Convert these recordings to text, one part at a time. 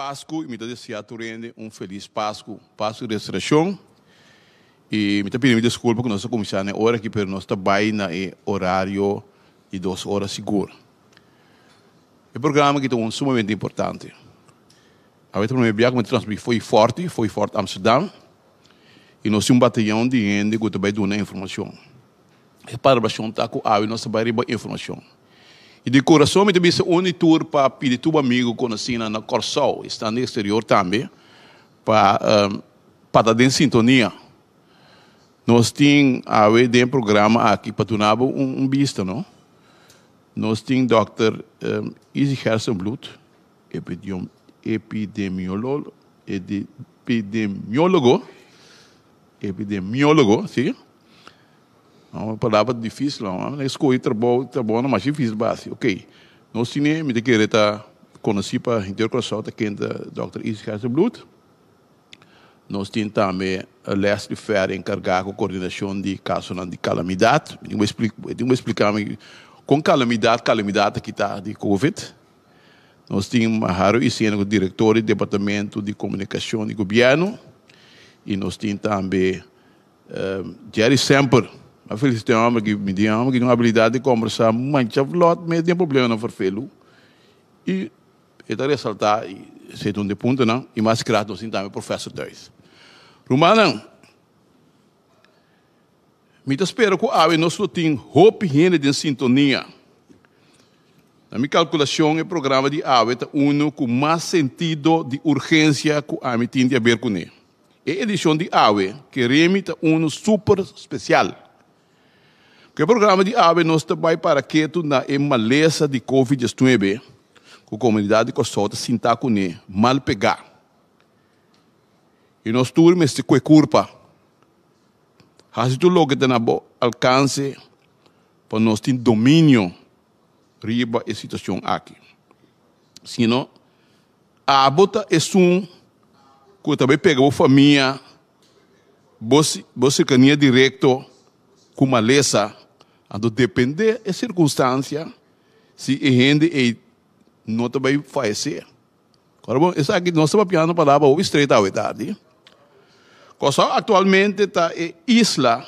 Pasku i mi ta deseá tur hende un felis Pasku, Pasku di Resurashon. I mi ta pidi mi diskulpa ku nos ta kuminsá na e ora aki, pero nos ta bai na e orario di dos ora sigur. E programa aki ta un sumamente importante. Awe ta promé bia ku mi ta transmití fo'i Fòrti, fo'i Fòrt Amsterdam, i nos tin un batayon di hende ku ta bai duna informashon. E palabrashon ta ku awe nos ta bai riba informashon. I di kurason mi ta bisa un di tur pa pidi tur bo amigu konosínan na Kòrsou i esnan di eksterior tambe pa pa ta den sintonia. Nos tin awe den e programa aki pa duna bo un bista no. Nos tin dòkter Izzy Gerstenbluth, epidemiólogo, epidemiólogo, si. Un palabra difícil, no? Mi escoge trabou, trabounan mas difícil pa haci. Ok, nos tine, mi ta kere ta conoci pa henter Curaçao ta ken ta Dòkter Izzy Gerstenbluth. Nos tin tambe Leslie Ferry encarga cu coordinacion di casonan di calamidad. Mi tin cu explica, mi tin cu explica mi con calamidad, calamidad aki ta di Covid. Nos tin Maharo Isena cu director di Departamento di Comunicacion di Gobierno. Y nos tin tambe Jerry Semper, a felicita e homber ki mi di e homber ki tin un habilidad di combersa mancha vlot mes den problemanan ferfelu y e ta resalta y esey ta un di e puntonan y mas grato nos tin tambe Professor Duis. Rumannan, mi ta spera cu awe nos lo tin hopi hende den sintonia. Na mi calculacion e programa di awe ta uno cu mas sentido di urgencia cu ami tin di haber cune. E edishon di awe ke Remi ta unu super spesial. Ku e programa di awe nos ta bai para ketu na e malesa di Covid diesnuebe ku komunidat di Kòrsou ta sinta kuné mal pegá. I nos tur mester kue kurpa, hasi tur loke ta na bo alkanse pa nos tin dominio riba e situashon aki. Sino Abo ta esun ku ta bai pega bo famia, bo bo serkania direkto ku malesa. Anto depende e sirkunstansia si e hende ei no ta bai fayesé. Ora bon, esaki nos ta papiando palabra hopi stret awe tardi. Kòrsou aktualmente ta e isla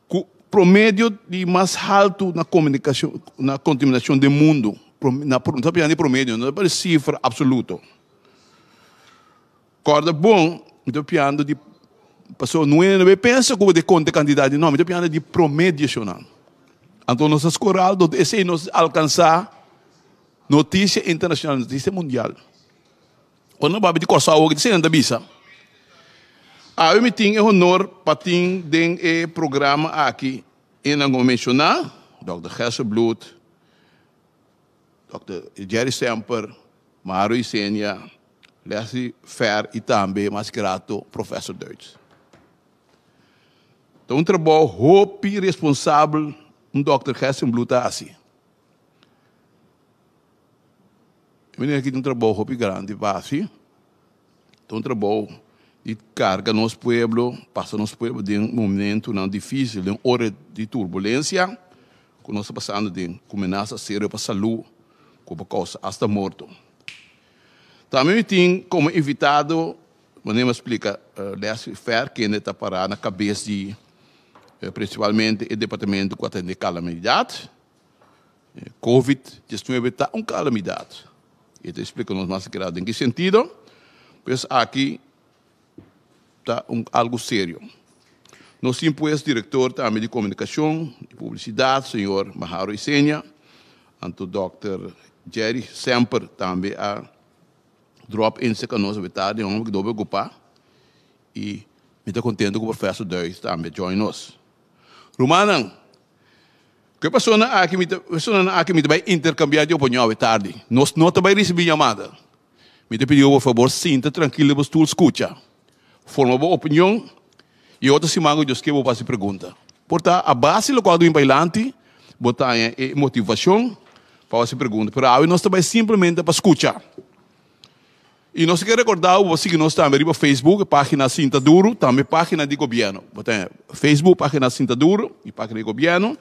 Ku promedio di mas haltu na komunikashon, na kontaminashon den mundu. Na, no ta pidiendo di promedio, no ta pa sifra absoluto. Kòrda bon, mi ta pidiendo di, pasobra no hende no bay pensa ku bo ta konta e kantidat di, no, mi ta pidiendo di promedio shonnan. Anto nos ta skor alto, esei nos alkansá notisia internashonal, notisia mundial. Ora no papia di Kòrsou awor, ki nan ta bisa? Awe mi tin e honor pa tin den e programa aki e nan ku mi menshoná, Dòkter Gerstenbluth, Dòkter Jerry Semper, Mario Isenia, Leslie Fer i tambe mas grato Professor Duits. Ta un trabou hopi responsabel un Dòkter Gerstenbluth ta hasi. E meneer aki tin un trabou hopi grandi pa hasi. Ta un trabou di karga nos pueblo, pasa nos pueblo den momentunan difisil, den ora di turbulensia ku nos ta pasando den, ku menasa serio pa salú, ku por kousa asta morto. Tambe mi tin komo invitado, manera mi a splika, Leslie Fer, kende ta pará na kabes di prinsipalmente e departamento ku atende kalamidat. Covid diesnuebe ta un kalamidat. E ta explica nos mas kla den ki sentido. Pues aki ta un algo serio. Nos tin pues director tambe di comunicacion y publicidad, señor Maharo Isenia. Anto Dòkter Jerry Semper tambe a drop in cerca nos awe tarde, un homber cu dobe ocupa. Y mi ta contento cu Professor Duis tambe a join nos. Rumannan, Ku e personanan aki mi ta personanan aki mi ta bai interkambiá di opinion awe tardi. Nos no ta bai risibí yamada. Mi ta pidi bo por fabor sinta trankil riba stul skucha. Forma bo opinion i otro siman ku Dios ke bo por hasi pregunta. Por ta a base di lokual ta bin pailanti bo ta haña e motivashon pa hasi pregunta. Pero awe nos ta bai simplemente pa skucha. I nos ke rekordá bo pa sigui nos tambe riba Facebook, e página Sinta Duru, tambe página di gobièrnu. Bo ta Facebook, página Sinta Duru i página di gobièrnu.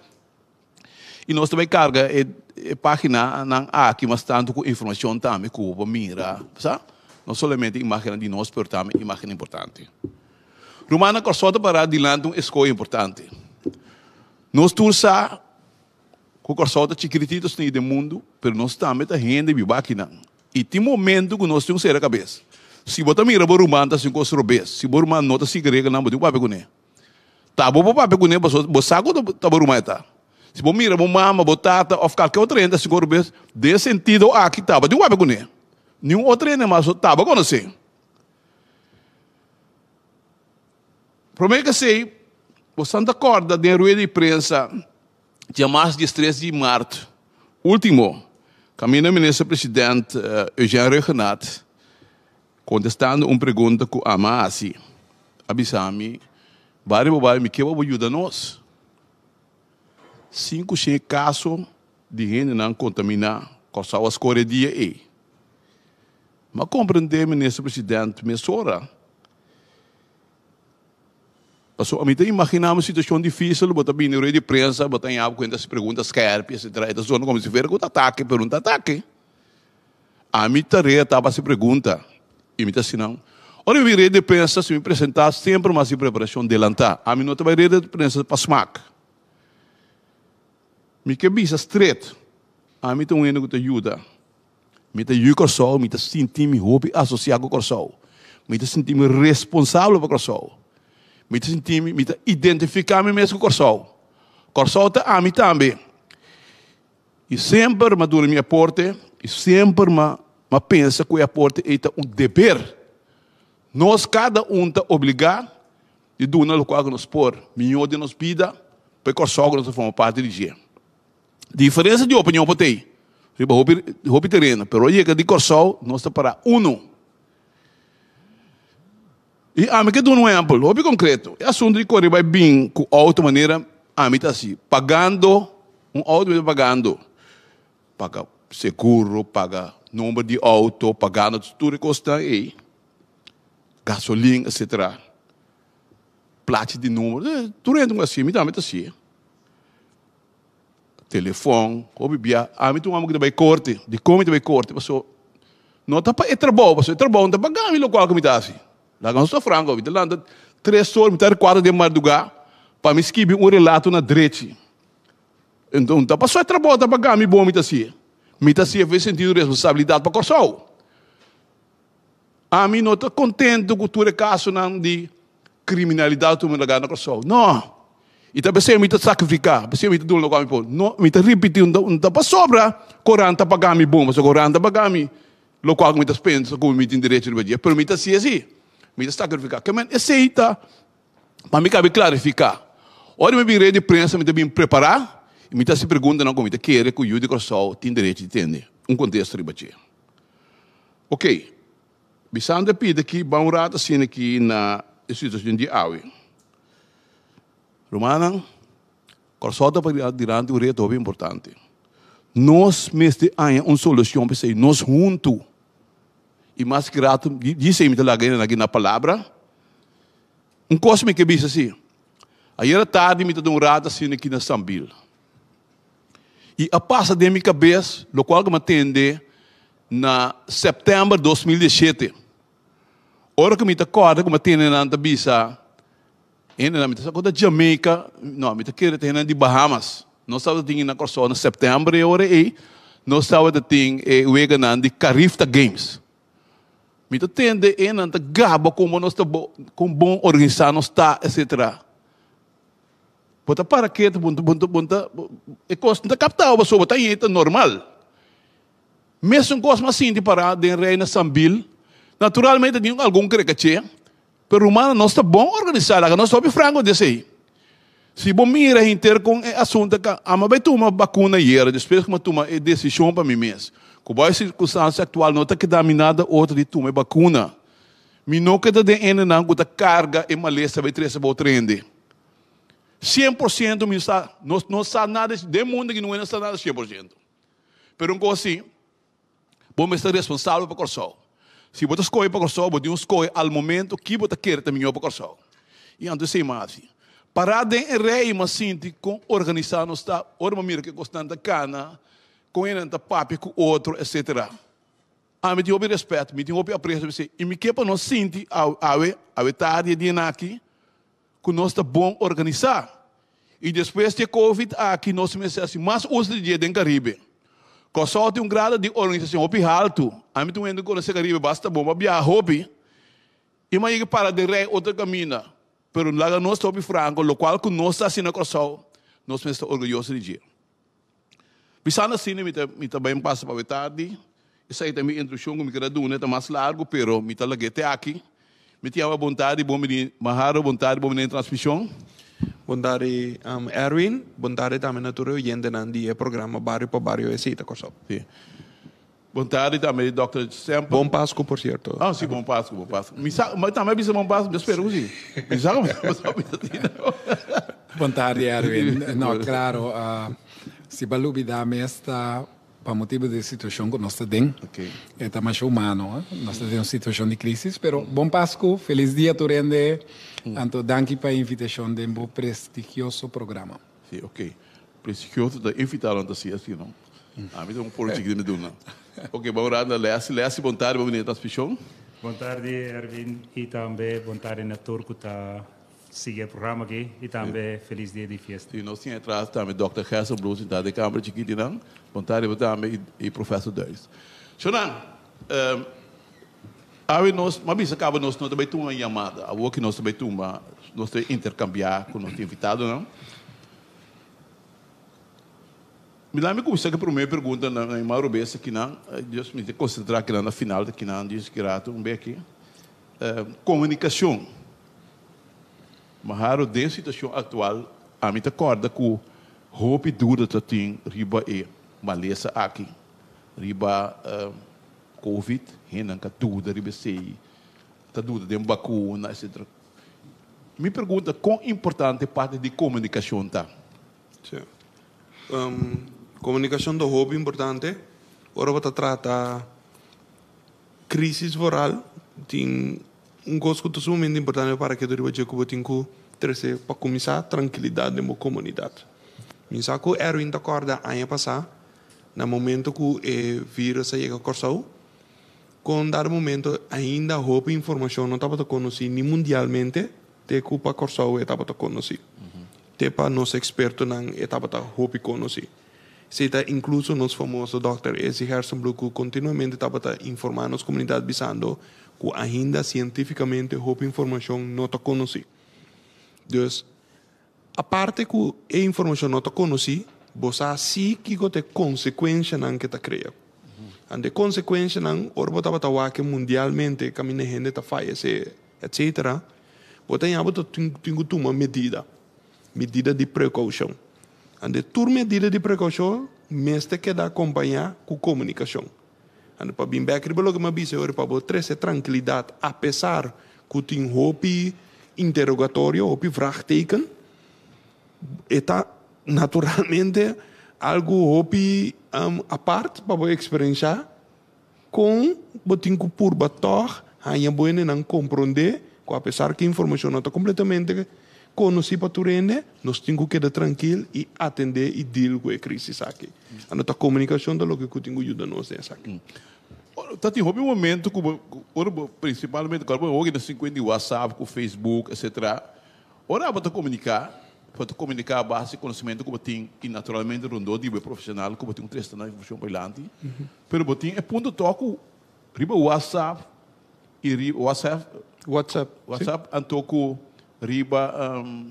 I nos ta bai karga e e paginanan aki mas tantu ku informashon tambe ku bo por mira, sa? No solamente imagennan di nos, pero tambe imagennan importante. Rumannan, Kòrsou ta pará dilanti un eskoho importante. Nos tur sa ku Kòrsou ta chikiritito sni den mundu, pero nos tambe ta hende biba akinan. I tin momentu ku nos tin un sera kabes. Si bo ta mira bo ruman ta hasi un kos robes, si bo ruman no ta sigui reglanan, bo tin ku papia kuné. Ta bo por papia kuné pasobra bo sa ku ta bo ruman e ta. Si bo mira bo mama, bo tata òf kalke otro hende ta hasi un kos robes, den e sentido aki ta bo tin ku papia kuné. Niun otro hende mas ta bo konosé. Promé ku esei, bo santa kòrda den rueda di prensa djamas diestres di mart último, kaminda Minister President Eugène Rhuggenaath kontestando un pregunta ku ami a hasi, a bisa mi, Bari bo bai, mi ke pa bo yuda nos. 500 kaso di hendenan kontaminá Kòrsou a skore dia ei. Mi a komprendé Minister President mesora. Pasobra mi ta imaginá un situashon difísil, bo ta bini rei di prensa, bo ta haña bo ku hende ta hasi pregunta skèrpi, etsetera. E ta sona komo si fuera ku ta atake, pero no ta atake. Ami tarea ta pa hasi pregunta i mi ta hasi nan. Ora mi bin rei di prensa, si mi presentá semper mi hasi preparashon delantá. Ami no ta bai rei di prensa pa smak. Mi ke bisa stret, ami ta un hende ku ta yuda. Mi ta yu Kòrsou, mi ta sinti mi hopi asosiá ku Kòrsou. Mi ta sinti mi responsabel pa Kòrsou. Mi ta sinti mi, mi ta identifiká mi mes ku Kòrsou. Kòrsou ta ami tambe. I semper mi a duna mi aporte i semper mi a pensa ku e aporte ei ta un deber. Nos kada un ta obligá di duna lokual ku nos por mihó den nos bida pa e Kòrsou ku nos ta forma parti di dje. Diferensia di opinion por tei riba hopi hopi tereno, pero yega di Kòrsou nos ta para uno. I ami ke duna un ehèmpel hopi konkreto. E asuntu di kore bai bin ku outo manera ami ta hasi, pagando un outo mi ta pagando, paga seguro, paga nomber di outo, pagando tur e kosnan ei, gasolin etcetera, plachi di number, tur hende ku hasi, mi tambe ta hasi. Telefon, hopi bia, ami ta un homber ku ta bai korte. Dikon mi ta bai korte? Paso no ta pa e trabou, paso e trabou no ta paga mi lokual ku mi ta hasi. Laga nos ta franko, mi ta lanta tres or, mitar kuater den mardugá pa mi skibi un relato na drechi. Enton no ta paso e trabou ta paga mi bon mi ta hasié. Mi ta hasié for e sentido di responsabilidat pa Kòrsou. Ami no ta kontentu ku tur e kasonan di kriminalidat ku ta laga na Kòrsou. No! I ta p'esei mi ta sakrifiká, p'esei mi ta duna loke ami por. No, mi ta ripití, no ta pasobra Koran ta paga mi bon, pasobra Koran ta paga mi lokual ku mi ta pensa ku mi tin derecho riba dje, pero mi ta hasi así, mi ta sakrifiká. Ke men esei ta pa mi kabe klarifiká. Ora mi bin rei di prensa mi ta bin prepará i mi ta hasi preguntanan ku mi ta kere ku yu di Kòrsou tin derecho di tende un kontesto riba dje. Ok, bisando e pida aki, ban un rato asina aki na e situacion di awe. Rumannan, Kòrsou ta pasa dilanti un reto hopi importante. Nos mester haña un solucion pa esei, nos huntu. I mas ki rato, djis ei mi ta laga hende aki na palabra. Un kos mi ke bisa si, ayera tardi mi ta den un rato asina aki na Sambil. I a pasa den mi kabes lokual ku mi a tende na sèptèmber 2017. Ora ku mi ta kòrda ku mi a tende nan ta bisa, hendenan, mi ta sa ku ta Jamaica, no, mi ta kere ta hendenan di Bahamas. Nos tabata tin na Kòrsou na sèptèmber e ora ei, nos tabata tin e weganan di Carifta Games. Mi ta tende hendenan ta gaba komo nos ta bo, kon bon organisá nos ta, etcetera. Bo ta para ketu, bo bo bo ta, e kos no ta kaptá bo pasobra bo ta haña ta normal. Mesun kos mi a sinti pará den Reina Sambil. Naturalmente tin algun krekaché, pero rumannan nos ta bon organisá, laga nos hopi franko di esei. Si bo mira henter kon e asuntu a ami a bai tuma bakuna ayera despues ku mi a tuma e desishon pa mi mes. Ku bo e sirkunstansia aktual no ta keda mi nada otro di tuma e bakuna. Mi no keda den hendenan ku ta karga e malesa bai trese pa otro hende. 100% mi sa, nos no sa nada, den mundu aki no sa nada 100%. Pero un kos si, bo mester responsabel pa Kòrsou. Si bo ta skohe pa Kòrsou, bo tin un skohe al momento ki bo ta kere ta mihó pa Kòrsou. I anto esei mas hasi. Pará den e rei mas sinti kon organisá nos ta, ora bo mira ke kosnan ta kana. Kon e nan ta papia ku otro, etsetera. Ami tin hopi rèspèt, mi tin hopi apresio pa esei. I mi ke pa nos sinti awe, awe tardi e dianan aki, ku nos ta bon organisá. I despues di e covid aki nos mester hasi mas uso di dje den Karibe. Kòrsou tin un grado di organisashon hopi haltu. Ami ta un hende ku konosé Karibe basta bon, bo a biaha hopi i mi a yega para den rei otro kaminda. Pero laga nos ta hopi franko, lokual ku nos ta hasi na Kòrsou, nos mester ta orguyoso di dje. Bisando asina mi ta mi ta bai pasa pa awe tardi. Esei ta mi instrukshon ku mi keda duna. E ta mas largu pero mi ta lag'é te aki. Mi ta yama bon tardi bon bini Maharo, bon tardi bon bini den transmishon. Bon tardi Erwin, bon tardi tambe na tur e oyentenan di e programa Bario pa Bario Esei ta Kòrsou. Si. Bon tardi tambe Dòkter Semper. Bon Pasku por sierto. Ah si bon Pasku, bon Pasku. Mi sa, mi tambe a bisa bon Pasku, mi ta spera ku si. Mi sa ku mi ta bisa asina. Bon tardi Erwin. No, klaro, si bo a lubida mes ta pa motibu di e situashon ku nos ta den. E ta masha humano, nos ta den un situashon di krisis, pero bon Pasku, felis dia tur hende. Anto danki pa e invitashon den bo prestigioso programa. Si, ok. Prestigioso ta invitá nan ta si asi, no? Ami ta un poro chikito mi duna. Ok, bon rato na Leslie. Leslie, bon tardi, bon bini na transmishon. Bon tardi, Erwin, i tambe bon tardi na tur ku ta sigui e programa aki, i tambe felis dia di fiesta. Si, nos tin atras tambe Dòkter Gerson Bloem sintá den kamber chikitinan. Bon tardi bo tambe i Professor Duis. Shonnan, awe nos, mi a bisa kaba nos no ta bai tuma yamada. Awor ki nos ta bai tuma, nos ta interkambiá ku nos invitadonan. Mi la mi kuminsá ku e promé pregunta na mi Mauro Bes akinan. Dios mi ta konsentrá akinan na final di akinan djis ki rato un beki. Komunikashon. Maharo den situashon aktual ami ta kòrda ku hopi duda ta tin riba e malesa aki, riba covid, hendenan ka duda riba esei, ta duda den bakuna etcetera. Mi pregunta kon importante parti di komunikashon ta? Sí. Komunikashon ta hopi importante. Ora bo ta trata krisis vooral, tin un kos ku ta sumamente importante pa para ketu riba dje ku bo tin ku trese pa kuminsá trankilidat den bo komunidat. Mi sa ku Erwin ta kòrda aña pasá na momento ku e virus a yega Kòrsou, Kon dado momento ainda hopi informashon no tabata konosí ni mundialmente te ku pa Kòrsou e tabata konosí. Te pa nos ekspertonan e tabata hopi konosí. Esei ta inkluso nos famoso dòkter Ezzy Gerstenbluth ku kontinuamente tabata informá nos komunidat bisando ku ainda sientífikamente hopi informashon no ta konosí. Dus Aparte ku e informashon no ta konosí, bo sa sí kiko ta e konsekuenshanan ke ta krea. Anto e konsekuenshanan, ora bo tabata wak mundialmente kaminda hende ta fayesé, etsetera, bo ta haña bo ta tin ku tuma medida, medida di prekoushon. Anto tur medida di prekoushon mester keda akompañá ku komunikashon. Anto pa bin bek riba loke mi a bisa ora pa bo trese trankilidat apesar ku tin hopi interogatorio, hopi vraagteken, e ta naturalmente algu hopi apart pa bo eksperenshá kon bo tin ku purba tòg haña bo hendenan komprondé ku apesar ku e informashon no ta kompletamente konosí pa tur hende, nos tin ku keda trankil i atendé i deal ku e krisis aki. Anto ta komunikashon ta loke ku tin ku yuda nos den esaki. Ta tin hopi momento ku bo, ora bo prinsipalmente ora bo hopi na sinkuenta di WhatsApp ku Facebook etcetera, ora bo ta komuniká, bo ta komuniká a base di konosementu ku bo tin i naturalmente rondó di bo e profeshonal ku bo tin ku trese nan informashon pa dilanti, pero bo tin e punto tòg ku riba WhatsApp i riba WhatsApp, WhatsApp, WhatsApp anto ku riba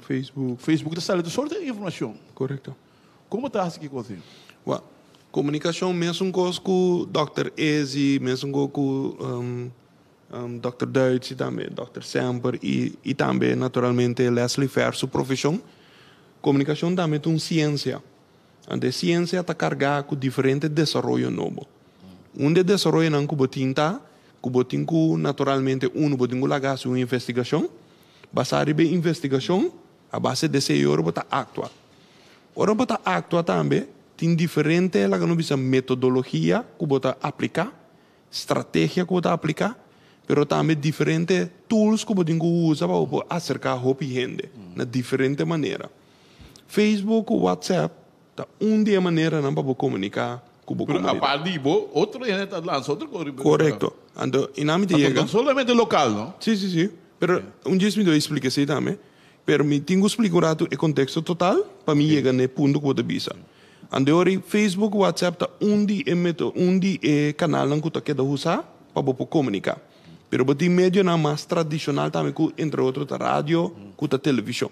Facebook, Facebook ta sali tur sorto di informashon. Korekto. Kon bo ta hasi ki kos ei? Wak, komunikashon mesun kos ku dòkter Ezi, mesun kos ku dòkter Duits i tambe dòkter Semper i i tambe naturalmente Leslie Fer su profeshon. Komunikashon tambe ta un siensia. Anto e siensia ta kargá ku diferente desaroyo nobo. Un di e desaroyonan ku bo tin ta ku bo tin ku naturalmente unu bo tin ku laga hasi un investigashon. Basá riba e investigashon A base di esei ora bo ta aktua. Ora bo ta aktua tambe tin diferente laga nos bisa metodologia ku bo ta apliká, strategia ku bo ta apliká, pero tambe diferente tools ku bo tin ku usa pa bo por aserká hopi hende na diferente manera. Facebook ku WhatsApp ta un di e maneranan pa bo komuniká. ku bo Pero komunidat. apart di bo, otro hende ta lansa otro kos riba. Korekto. Anto, i nan mi ta Anto, yega. no solamente lokal, no? Sí, sí, sí. Pero un djes mi debe explica esei tambe. Pero mi tin ku splika un ratu e konteksto total pa mi yega na e punto ku bo ta bisa. Anteori Facebook, WhatsApp ta un di e meto, un di e kanalnan ku ta keda usá pa bo por komuniká. Pero bo tin medionan mas tradishonal tambe ku entre otro ta radio ku ta televishon.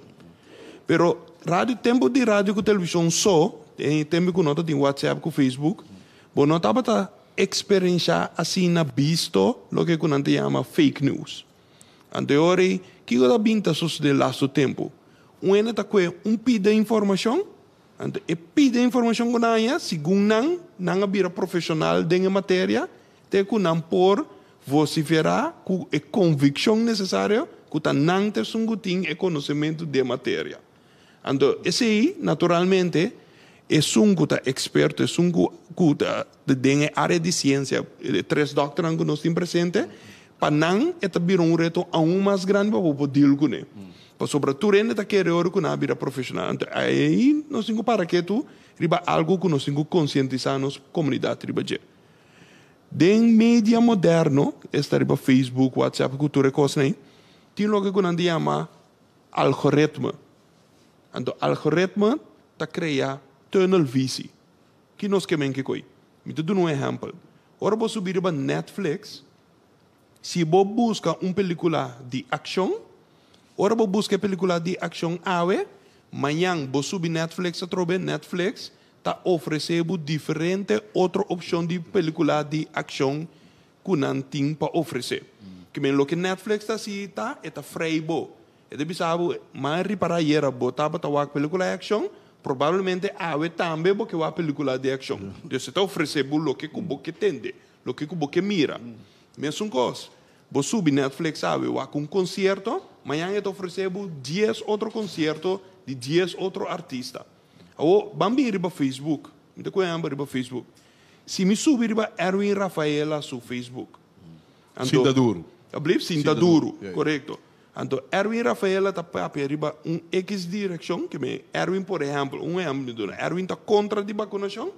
Pero radio, tempu di radio ku televishon so, den e tempu ku no ta tin WhatsApp ku Facebook, bo no tabata eksperenshá asina bisto loke ku nan ta yama fake news. Anteori, kiko ta bin ta sosodé lastu tempu? Un hende ta kue un pida informashon, anto e pida informashon ku nan haña, segun nan, nan a bira profeshonal den e materia, Te ku nan por vosiferá ku e konvikshon nesesario ku ta nan ta esun ku tin e konosementu di e materia. Anto esei, naturalmente, esun ku ta eksperto, esun ku ku ta den e área di siensia, e tres dòkternan ku nos tin presente, pa nan e ta bira un reto aun mas grandi pa bo por deal kuné. Pasobra tur hende ta kere ora ku nan a bira profeshonal. Anto ei nos tin ku para ketu riba algu ku nos tin ku konsientisá nos komunidat riba dje. Den media moderno, esta riba Facebook, WhatsApp ku tur e kosnan ei, tin loke ku nan ta yama algoritme. Anto algoritme ta krea tunnelvisie. Ki nos ke men kiko ei? Mi ta duna un ehèmpel. Ora bo subi riba Netflix, si bo buska un pelikula di akshon, ora bo buska e pelikula di akshon awe, mañan bo subi Netflix atrobe, Netflix ta ofresé bo diferente otro opshon di pelikula di akshon ku nan tin pa ofresé. Ke men loke Netflix ta hasi ta, e ta frei bo. E ta bisa bo, M'a ripará ayera bo tabata wak pelikula di akshon, probablemente awe tambe bo ke wak pelikula di akshon. Dus e ta ofresé bo loke ku bo ke tende, loke ku bo ke mira. Mesun kos, bo subi Netflix awe wak un konsierto, mañan e ta ofresé bo dies otro konsierto di dies otro artista. Awor, ban bin riba Facebook. Mi ta kohe hamba riba Facebook. Si mi subi riba Erwin Rafaela su Facebook. Anto, Sinta duru. Ablief? Sinta duru, korekto. Anto, Erwin Rafaela ta papia riba un X direkshon, ke mi, Erwin por ehèmpel, un ehèmpel mi duna, Erwin ta kontra di bakunashon.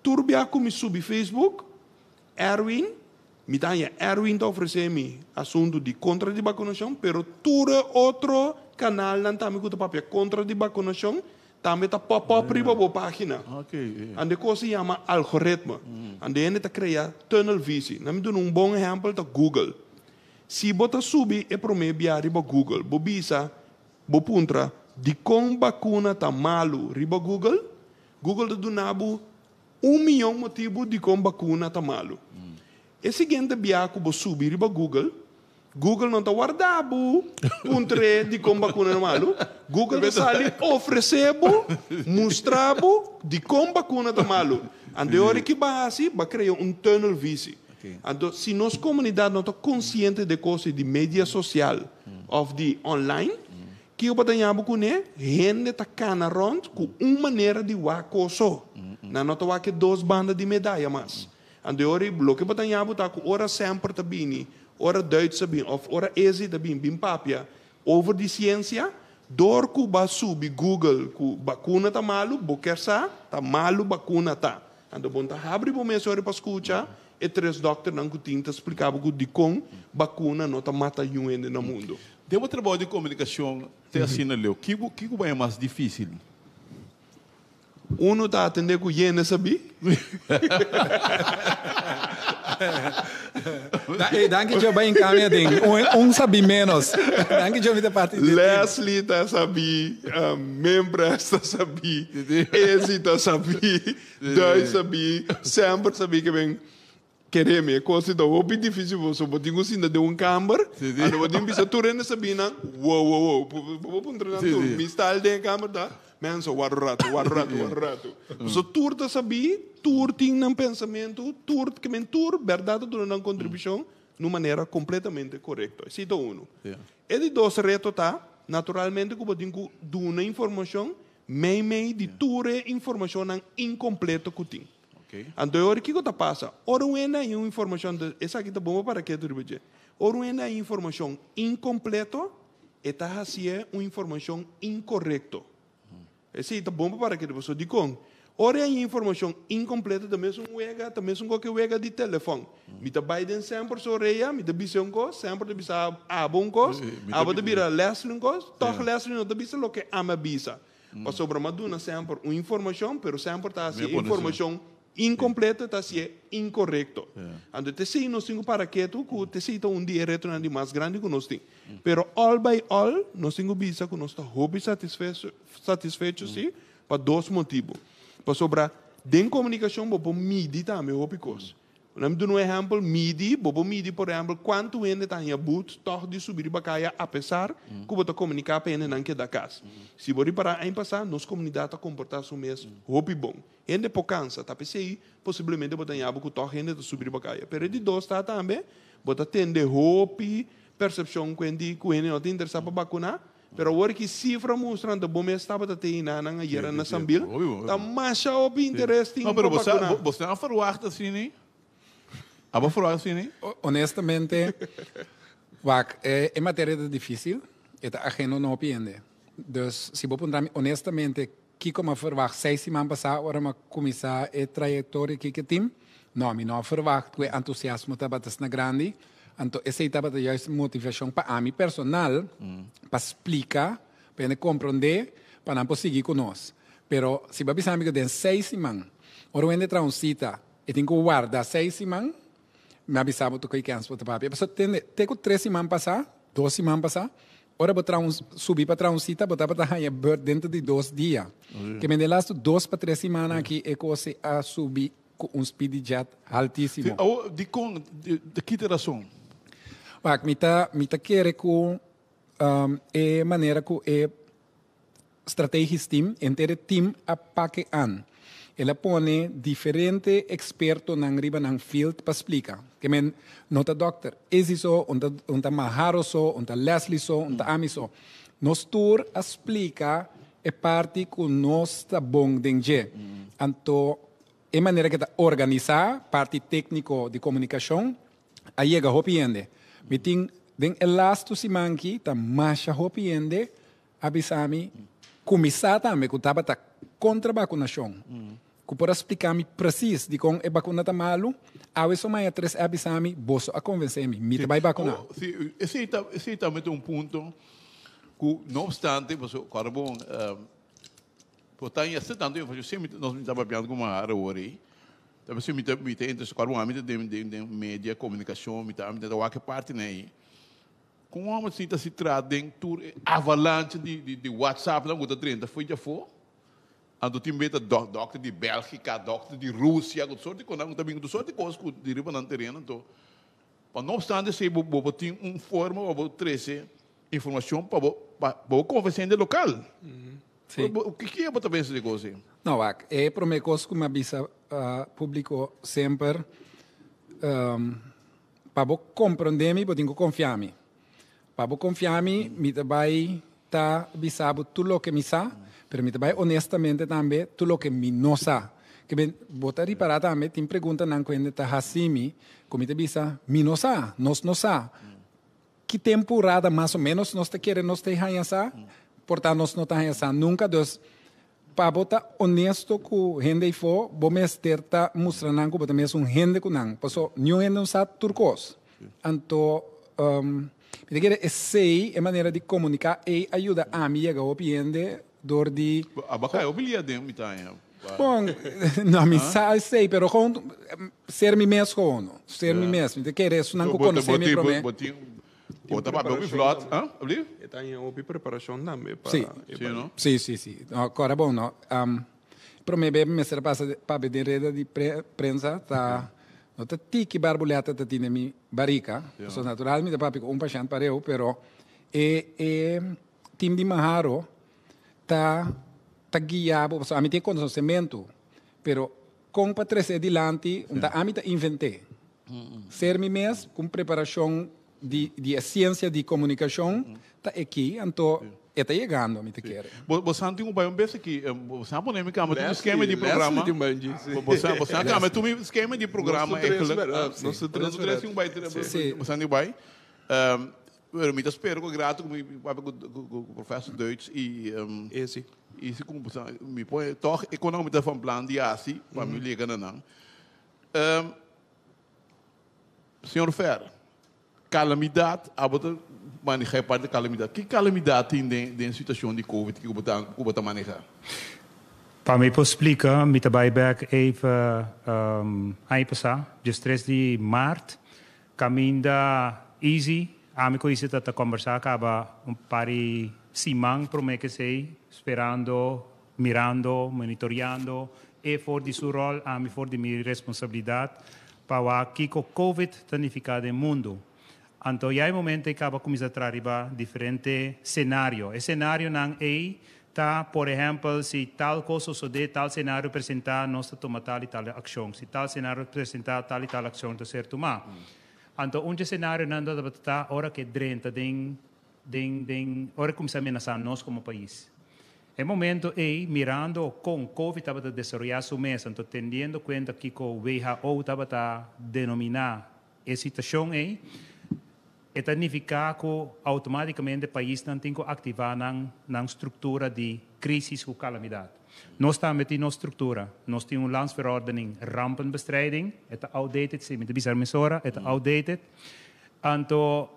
Tur bia ku mi subi Facebook, Erwin, mi ta haña Erwin ta ofresé mi asuntu di kontra di bakunashon, pero tur e otro kanalnan tambe ku ta papia kontra di bakunashon tambe ta pop up riba bo página. Ande kos se yama algoritme. Ande hende ta krea tunnelvisie. Na mi duna un bon ehèmpel ta Google. Si bo ta subi e promé bia riba Google, bo bisa, bo puntra dikon bakuna ta malu riba Google, Google ta duna bo Un miyon motibu dikon bakuna ta malu. E siguiente bia ku bo subi riba Google, Google no ta warda bo puntr'é dikon bakuna ta malu. Google ta sali ofresé bo, mustra bo dikon bakuna ta malu. Anto e ora ki bo a hasi, bo a krea un tunnelvisie. Anto si nos komunidat no ta konsiente di e kos di media sosial òf di online, Kiko bo ta ña bo kuné? Hende ta kana rònt ku un manera di wak kos so. Nan no ta wak e dos banda di medaya mas. Anto e ora ei loke bo ta ña bo ta ku ora Semper ta bini, ora Duits ta bini òf ora Ezi ta bini bin papia over di siensia, dor ku bo a subi Google ku bakuna ta malu, bo kier sa ta malu bakuna ta. Anto bo no ta habri bo mes ora pa skucha e tres dòkternan ku tin ta splika bo ku dikon bakuna no ta mata yun hende na mundu. Den bo trabou di komunikashon te asina leu, kiko kiko bo haña mas difísil? Unu ta atendé ku yende sabí. Ey, danki Djo bai encamia den un, un sabí menos. Danki Djo mi ta parti di e team. Leslie ta sabí, Membres ta sabí, Ezi ta sabí, Duis sabí, Semper sabí ke ben. Kere mi, e kos ta hopi difísil pasobra bo tin ku sinta den un kamber, anto bo tin bisa tur hende sabí nan, wow, wow, wow, bo por puntra nan tur, mi style den e kamber ta, Menso, wak un ratu, wak un ratu, wak un ratu. Pasobra tur ta sabí, tur tin nan pensamentu, tur, ke men tur bèrdat ta duna nan kontribushon na un manera kompletamente korekto. Esei ta unu. E di dos reto ta, naturalmente ku bo tin ku duna informashon meimei di tur e informashonnan inkompleto ku tin. Anto e ora kiko ta pasa? Ora un hende haña un informashon, anto esaki ta bon pa para ketu riba dje. Ora un hende haña informashon inkompleto, e ta hasié un informashon inkorekto. Esei ta bon pa para ketu, pasobra dikon? Ora e informashon inkompleto ta mesun wega, ta mesun ku wega di telefòn. Mi ta bai den semper su orea, mi ta bisa un kos, semper ta bisa abo un kos, abo ta bira Leslie un kos, tòg Leslie no ta bisa loke ami a bisa. Pasobra mi a duna semper un informashon, pero semper ta hasi e informashon inkompleto, ta hasié inkorekto. Anto t'esei nos tin ku para ketu ku t'esei ta un di e retonan di mas grandi ku nos tin. Pero all by all nos tin ku bisa ku nos ta hopi satisfecho si Pa dos motibu. Pasobra den komunikashon bo por midi tambe hopi kos. Nan mi duna un ehèmpel, midi, bo por midi por ehèmpel kuantu hende ta haña but tòg di subi riba kaya apesar ku bo ta komuniká pa hendenan keda kas. Si bo ripará aña pasá nos komunidat a komportá su mes hopi bon. Hende por kansa, ta p'esei posiblemente bo ta haña bo ku tòg hende ta subi riba kaya. Pero e di dos ta tambe bo ta tende hopi persepshon ku hende ku hende no ta interesá pa bakuná. Pero awor ki sifra mustra anto bo mes tabata te hinanan ayera na Sambil, ta masha hopi interes tin No, pero pa bo sa, bakuna. bo a verwacht asina? Abo verwacht asina? Honestamente, wak, e e materia ta dificil, e ta ajeno na hopi hende. Dus si bo puntra mi honestamente kiko mi a verwacht seis siman pasa ora mi a cuminsa e trayectoria aki cu e team, no, mi no a verwacht cu e entusiasmo tabata asina grandi. Anto esei tabata juist motivacion pa ami personal pa splica, pa hende comprende, pa nan por sigui cu nos. Pero si bo a bisa mi cu den seis siman, ora un hende traha un cita, e tin cu warda seis siman, mi a bisa bo tur kens bo ta papia. Pasobra tende, te cu tres siman pasa, dos siman pasa, ora bo traha un, subi pa traha un cita, bo tabata haña beurt dentro di dos dia. Ke men den lastu dos pa tres siman aki e cos a subi Ku un speed di jet haltísimo. Si, awor, dikon? Di ki ta rason? Wak, mi ta, mi ta kere ku e manera ku e strategisch team, henter e team a pak e an. El a pone diferente ekspertonan riba nan field pa splika. Ke men no ta dòkter Izzy so, un ta, un ta Maharo so, un ta Leslie so, un ta ami so. Nos tur a splika e parti ku nos ta bon den dje. Anto e manera ke ta organisá parti tékniko di komunikashon a yega hopi hende. Mi tin den e lastu siman aki ta masha hopi hende a bisa mi ku mi sa tambe ku tabata kontra bakunashon, ku por a splika mi presis dikon e bakuna ta malu. Awe so maña tres a bisa mi, boso a konvensé mi, mi ta bai bakuná. Sí, esei ta, esei tambe ta un punto ku no opstante, pasobra kòrda bon, Por ta yasta tantu informashon, si mi nos ta papiando ku Mahara awor ei, ta pasobra mi ta mi ta interesá, kòrda bo ami ta den den den media komunikashon, mi ta mi ta wak e partinan ei. Kon un hòmber asina ta si traha den tur e avalancha di di di whatsappnan ku ta drenta fo'i djafó? Anto tin bes ta dòk dòkter di Bèlgika, dòkter di Rusia, ku tur sort di kosnan ku ta bin ku tur sort di kos ku di riba nan tereno. Anto pa no opstante esei bo bo tin un forma pa bo trese informashon pa bo pa bo konvensé hende lokal. Sí. Ki bo ta pensa di kos ei? No, wak, e promé kos ku mi a bisa públiko semper, pa bo komprondé mi, bo tin ku konfia mi. Pa bo konfia mi, mi ta bai ta bisa bo tur loke mi sa, pero mi ta bai honestamente tambe tur loke mi no sa. Ke ben, bo ta ripará tambe, tin preguntanan ku hende ta hasi mi, ku mi ta bisa, mi no sa, nos no sa. Ki temporada mas o menos nos ta kere nos ta haña sa? Por ta nos no ta haña sa nunca. Dus pa bo ta honesto ku hende eyfo, bo mester ta mustra nan ku bo ta mesun hende ku nan. Paso niun hende no sa tur kos. Anto mi ta kere esey, e manera di komunika ey a yuda ami yega hopi hende dor di. Aba kai hopi lia den mi ta haña. Bon, no mi sa esey, pero gewoon ser mi mes gewoon. Ser mi mes. Mi ta kere esunnan ku konosé mi promé. Bo tin, bo ta papia hopi vlot, ah? Abli? E ta haña hopi preparashon tambe pa Sí. e Sí, no? Sí, sí, sí. No, kòrda bon, no. Promé bes mi mester a pasa papia den reda di prensa ta, no ta tiki barbulèta ta tin den mi barika. Pasobra natural mi ta papia ku un pashènt pareu, pero e e tim di Maharo ta ta guia bo, pasobra ami tin e konosementu, pero kon pa trese dilanti, un ta ami ta invent'é. Ser mi mes ku un preparashon di di e siensia di komunikashon ta eki, anto e ta yegando mi ta kere. Bo bo sa tin un bai un bes aki, bo sa pone mi kamba tin un skema di programa. Leslie tin bai un dje, si. Bo sa bo sa kamba tin un skema di programa Nos tur tres, eigenlijk. bèrdat? Nos tur tres, Nos tur tres tin un bai, bo sa tin bai. Pero mi ta spera cu grato cu mi papia cu professor Duits y Ezi. I si ku mi pone tòg e kono mi ta van plan di hasi pa mi lega na nan. Señor Fer, kalamidat, abo ta maneha e parti di kalamidat. Ki kalamidat tin den den situashon di covid ku bo ta ku bo ta maneha? Pa mi por splika, mi ta bai bek even aña pasá, diestres di mart, Kaminda Izzy, ami ku Izzy ta ta kombersá kaba un par di siman promé ku esei, sperando, mirando, monitoriando e for di su ròl, ami for di mi responsabilidat pa wak kiko Covid ta nifiká den mundu. Anto ya e momento ei kaba kuminsá traha riba diferente senario. E senarionan ei Ta, por ehèmpel, si tal kos sosodé, tal senario presentá, nos ta tuma tal i tal akshon. Si tal senario presentá, tal i tal akshon ta ser tumá. Anto un dje senarionan ta tabata ta ora ku e drenta den, den, den, ora e kuminsá menasá nos komo pais. E momento ei, mirando kon Covid tabata desaroyá su mes, anto tendiendo kuenta kiko who tabata denominá e situashon ei, E ta nifiká ku outomátikamente paisnan tin ku aktivá nan nan struktura di krísis ku kalamidat. Nos tambe tin nos struktura. Nos tin un Landsverordening Rampenbestrijding. E ta outdated, si mi ta bisa mesora, e ta outdated. Anto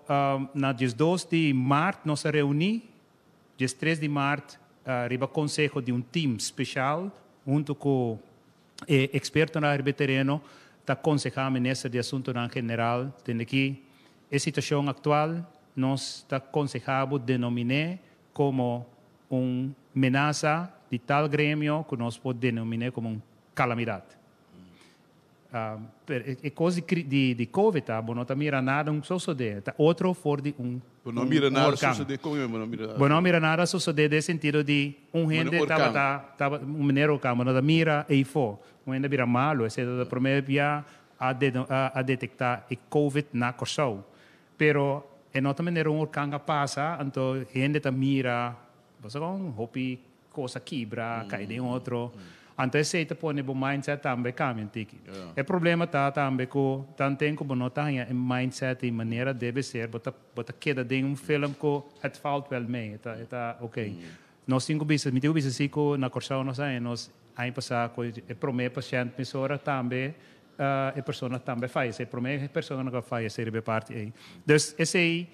na diesdos di mart nos a reuní, diestres di mart riba konseho di un tim speshal huntu ku E ekspertonan riba e tereno ta konsehá Minister di Asuntunan General tende ki e situashon aktual nos ta konsehá bo denomin'é komo un menasa di tal gremio ku nos por denomin'é komo un kalamidat. Pero e kos di covid ta bo no ta mira nada un sosodé, ta otro for di un Bo no mira nada sosodé, kon bo no mira nada? Bo no mira nada sosodé den sentido di un hende tabata, tabata, un manera orkan, bo no ta mira eifó. Un hende a bira malu, esei ta promé bia a a detektá e covid na Kòrsou. Pero e no ta manera un orkan a pasa, anto hende ta mira, bo sa kon, hopi Kos a kibra, kai den otro. Anto esei ta pone bo mindset tambe kambia un tiki. E problema ta tambe ku tanten ku bo no ta haña e mindset di manera debe ser, bo ta bo ta keda den un film ku het valt wel mee, e ta e ta ok. Nos tin ku bisa, mi tin ku bisa si ku na Kòrsou nos a haña nos aña pasá ku e promé pashènt mesora tambe e persona tambe a fayesé, e promé persona ku a fayesé riba e parti ei. Dus esei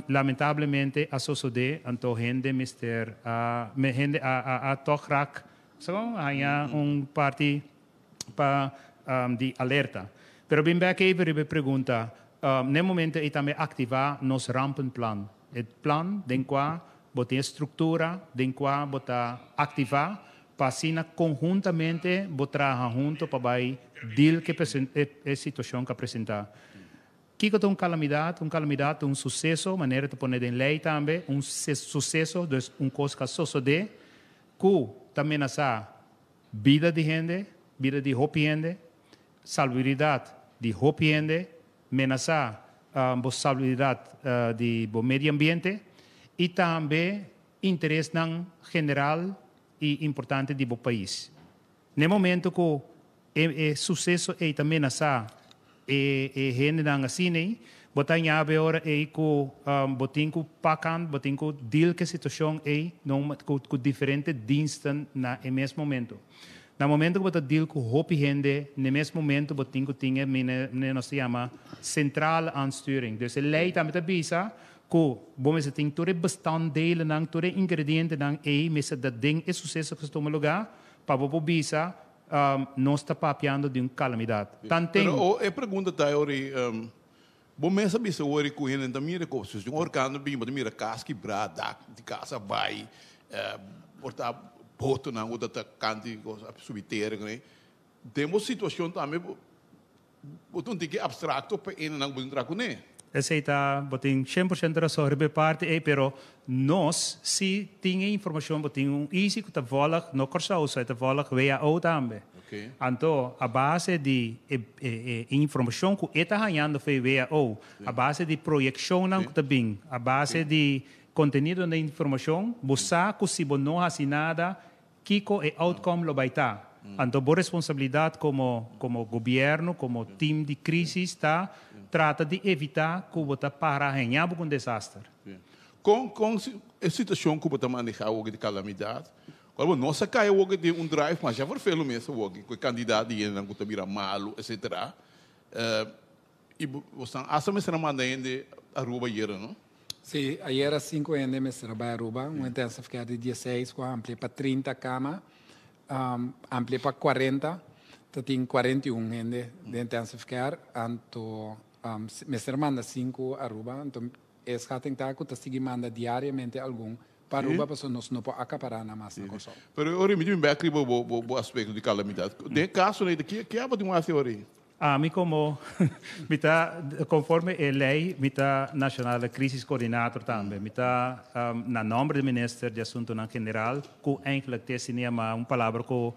Lamentablemente a sosodé, anto hende mester a, hende a a a tòg rak, sa kon, haña un parti pa di alerta. Pero bin bèk even riba e pregunta, n'e momento ei tambe aktivá nos rampenplan, e plan den kua bo tin e struktura den kua bo ta aktivá pa asina konhuntamente bo traha hunto pa bai deal ku e situashon ku a presentá. Kiko ta un kalamidat? Un kalamidat ta un suseso, manera ta pone den lei tambe, un suseso, dus un kos ku a sosodé ku ta menasá bida di hende, bida di hopi hende, salubridat di hopi hende, menasá bo salubridat di bo medio ambiente i tambe interesnan general i importante di bo pais. N'e momento ku E suseso ei ta menasá e e hendenan asina ei. Bo ta ñabe ora ei ku bo tin ku pakan, bo tin ku deal ku e situashon ei ku ku diferente diensten na e mes momento. Na momento ku bo ta deal ku hopi hende na e mes momento bo tin ku tin e mine nos ta yama centrale aansturing. Dus e lei tambe ta bisa ku bo mester tin tur e bestanddelennan, tur e ingredientenan ei mester ta den e suseso ku ta tuma lugá pa bo por bisa Nos ta papiando di un kalamidat. Tanten. Pero e pregunta ta ori, bo mes a bisa ori ku hende ta mira ku si un orkan ta bin bo ta mira kas kibrá, dak di kas a bai, por ta botonan ku ta kanti kos a subi tera. Den bo situashon tambe Bo ta un tiki abstracto pa e hendenan ku bo tin traha kuné. Esei ta, bo tin 100% rason riba e parti ei, pero nos si tin e informashon, bo tin un easy ku ta vòlg no Kòrsou so, e ta vòlg WHO tambe. Anto a base di e e informashon ku e ta hañando for e WHO, a base di proyekshonnan ku ta bin, a base di kontenido den informashon, bo sa ku si bo no hasi nada, Kiko e outcome lo bai ta? Anto bo responsabilidad como como gobierno, como team di crisis ta trata di evita cu bo ta para haña bo cu un desaster. Con con e situacion cu bo ta maneha awor di calamidad, Cual bo no sa cay awor cu tin un drive masha vervelo mes awor cu e cantidad di hendenan cu ta bira malo etcetera. Y bosnan hasta mester a manda hende Aruba ayera no? Si, ayera cinco hende mester a bay Aruba, un intensive care di dieseis cu a amplia pa 30 cama, amplia pa 40, ta tin 41 hende den intensive care, anto mester a manda cinco Aruba, anto E schatting ta cu ta sigui manda diariamente algun pa Aruba pasobra nos no por acapará nan mas na Kòrsou. Pero ora mi tin bek riba bo aspecto di calamidad. Den e caso ei, ke abo tin haci ora ei? Ami como mi ta conforme e ley mi ta nacionale crisis coordinator tambe. Mi ta na nomber di minister di asuntonan general cu eigenlijk te asina ma un palabra cu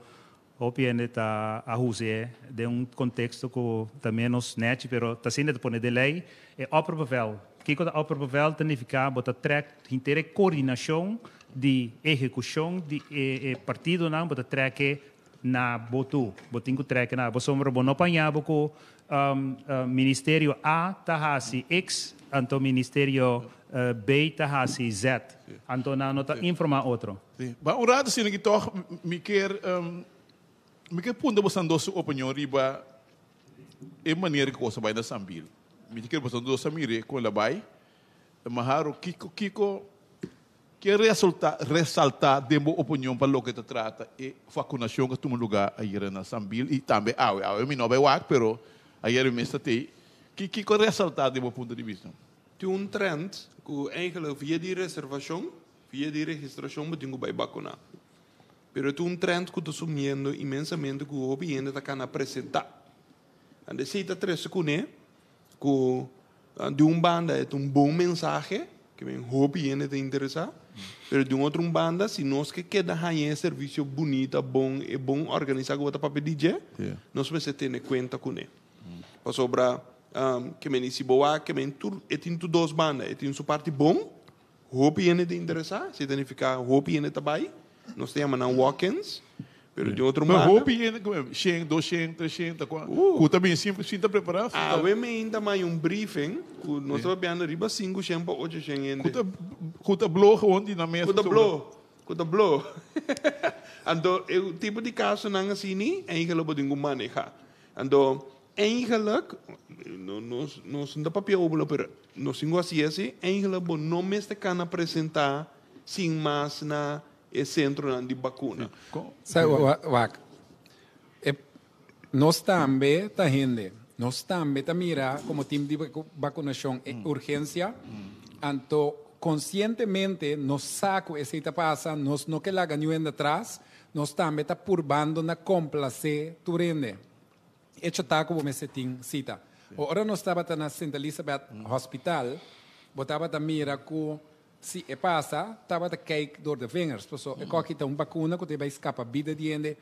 Hopi hende ta a huz'é den un konteksto ku ta ménos nèchi, pero ta asina ta pone den lei e opperbevel. Kiko ta opperbevel? Ta nifiká bo ta trèk henter e koordinashon di ehekushon di e partidonan, bo ta trèk e na bo tur. Bo tin ku trèk e na bo pasobra bo no paña bo ku ministerio A ta hasi X, anto ministerio B ta hasi Z. Anto nan no ta informá otro. Sí. Ba un rato asina ki tog mi kier mi kier punta bosan dos su opinion riba e manera ku kos a bai na Sambil. Mi ta kier bosan dos a mira kon el a bai. Maharo, kiko kiko ke resulta resalta den bo opinion pa loke ta trata e vakunashon ku a tuma luga ayera na Sambil i tambe awe? Awe mi no a bai wak pero ayera mi mes ta tei. Ki kiko resalta den bo punto di bista? Tin un trend ku eigenlijk via di reservashon Via di registrashon bo tin ku bai bakuná. Pero e ta un trend ku ta sumiendo inmensamente ku hopi hende ta kana presentá. Anto esei ta trese kuné ku di un banda e ta un bon mensahe, ke men hopi hende ta interesá, pero di un otro un banda si nos ke keda haña e servisio bunita, bon, e bon organisá ku bo ta papia di dje, nos mester tene kuenta kuné. Pasobra ke men di si bo wak ke men tur e tin tur dos banda, e tin su parti bon, Hopi hende ta interesá, esei ta nifiká hopi hende ta bai. Nos ta yama nan walk-ins, pero di otro banda. Hopi hende, shen, doshen, treshen, ta kua ku ta bini sin sin ta prepará. Awe meinta maya un briefing ku nos ta papiando riba sinku shen pa ocho shen hende. Ku ta ku ta blo gewoon di nan mes. Ku ta blo, ku ta blo. Anto e tipo di kasonan asini eigenlijk bo tin ku manehá. Anto Eigenlijk, nos nos no ta papia over lo, pero nos tin ku hasi esei, eigenlijk bo no mester kana presentá sin mas na e sentronan di bakuna. Sa, wak, e, nos tambe ta hende, nos tambe ta mira komo tim di bakunashon e urgensia, anto konsientemente nos sa ku esei ta pasa, nos no ke laga niun hende atras, nos tambe ta purbando na komplasé tur hende. Hecho ta ku bo mester tin sita. Ora nos tabata na Sint Elisabeth Hospital, bo tabata mira ku si e pasa, tabata kijk door de vingers. Paso e koki ta un bakuna ku ta bai skapa bida di hende.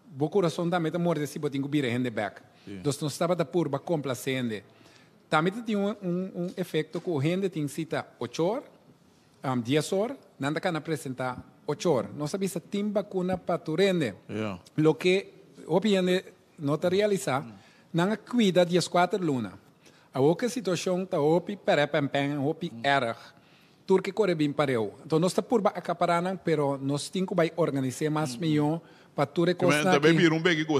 Bo kurason tambe ta morde si bo tin ku bira hende bek. Dus nos tabata purba komplasé hende. Tambe ta tin un efekto ku hende tin sita ocho or, dies or, nan ta kana presentá ocho or. Nos a bisa tin bakuna pa tur hende. Loke hopi hende no ta realisá, nan a kuida dieskuater luna. Awor ku e situashon ta hopi pèrèpèmpèn, hopi èrg, tur ke kore bin pareu. Anto nos ta purba akapará nan, pero nos tin ku bai organis'é mas mihó pa tur e kosnan aki. Tambe bira un beki ku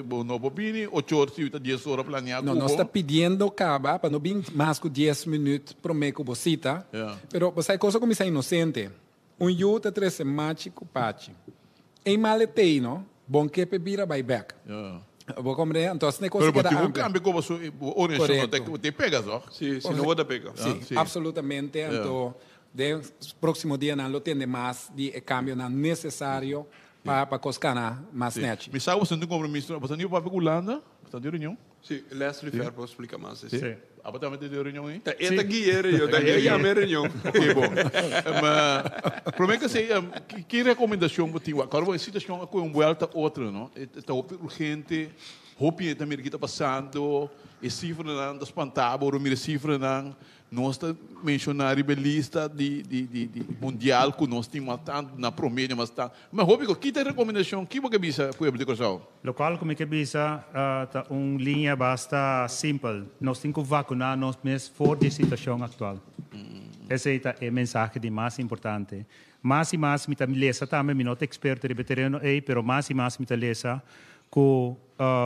bo no por bini ocho or si ta dies ora planeá ku bo. No, nos ta pidiendo kaba pa no bin mas ku dies minüt promé ku bo sita. Pero bo sa e kos a kuminsá inosente. Un yu ta trese machi ku pachi. Ei mal e tei no, bon ke p'e bira bai bèk. Bo komprende? Anto asina e kos a keda amplia. Pero bo tin ku kambia komo su orientashon no te pega toch? Si, si no bo ta pega. Si, absolutamente. Anto den próksimo dianan lo tende mas di e kambionan nesesario pa kos kana mas nèchi. Mi sa ku boso tin kompromiso, boso tin papia ku Hulanda? Boso tin reunion? Si, Leslie Fer por splika mas esei. Si. Abo tambe ta den reunion ei? Ta e ta guia e reunion, ta e yama e reunion. Ok, bon. Prome ke esei, ki rekomendashon bo tin? Wak, ora bo e situashon a kohe un buelta otro, no? E ta hopi urgente, hopi hende ta mira ki ta pasando, e sifranan ta spanta bo ora bo mira e sifranan. Nos ta menshoná riba e lista di di di di mundial ku nos tin mas tantu na promedio mas tantu. Ma hopi ku ki ta e rekomendashon? Ki bo ke bisa pueblo di Kòrsou? Lokual ku mi ke bisa ta un liña basta simpel. Nos tin ku vakuná nos mes for di e situashon aktual. Esei ta e mensahe di mas importante. Mas i mas mi ta lesa tambe, mi no ta eksperto riba e tereno ei, pero mas i mas mi ta lesa ku.